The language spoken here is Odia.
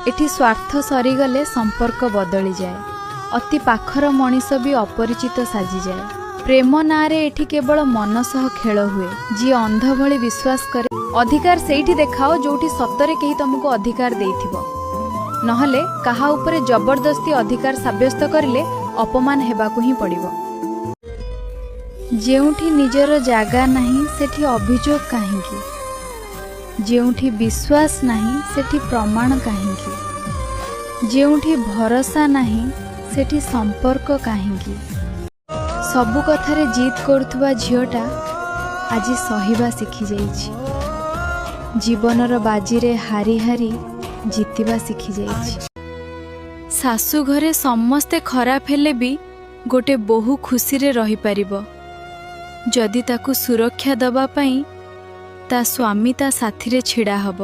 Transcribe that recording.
ଏଠି ସ୍ୱାର୍ଥ ସରିଗଲେ ସମ୍ପର୍କ ବଦଳିଯାଏ, ଅତି ପାଖର ମଣିଷ ବି ଅପରିଚିତ ସାଜିଯାଏ। ପ୍ରେମ ନାଁରେ ଏଠି କେବଳ ମନ ସହ ଖେଳ ହୁଏ। ଯିଏ ଅନ୍ଧ ଭଳି ବିଶ୍ୱାସ କରେ, ଅଧିକାର ସେଇଠି ଦେଖାଅ ଯୋଉଠି ସତରେ କେହି ତମକୁ ଅଧିକାର ଦେଇଥିବ। ନହେଲେ କାହା ଉପରେ ଜବରଦସ୍ତି ଅଧିକାର ସାବ୍ୟସ୍ତ କରିଲେ ଅପମାନ ହେବାକୁ ହିଁ ପଡ଼ିବ। ଯେଉଁଠି ନିଜର ଜାଗା ନାହିଁ, ସେଠି ଅଭିଯୋଗ କାହିଁକି? ଯେଉଁଠି ବିଶ୍ୱାସ ନାହିଁ, ସେଠି ପ୍ରମାଣ କାହିଁକି? ଯେଉଁଠି ଭରସା ନାହିଁ, ସେଠି ସମ୍ପର୍କ କାହିଁକି? ସବୁ କଥାରେ ଜିଦ୍ କରୁଥିବା ଝିଅଟା ଆଜି ସହିବା ଶିଖିଯାଇଛି। ଜୀବନର ବାଜିରେ ହାରି ହାରି ଜିତିବା ଶିଖିଯାଇଛି। ଶାଶୁ ଘରେ ସମସ୍ତେ ଖରାପ ହେଲେ ବି ଗୋଟେ ବୋହୂ ଖୁସିରେ ରହିପାରିବ, ଯଦି ତାକୁ ସୁରକ୍ଷା ଦେବା ପାଇଁ ତା ସ୍ୱାମୀ ତା ସାଥିରେ ଛିଡ଼ା ହବ।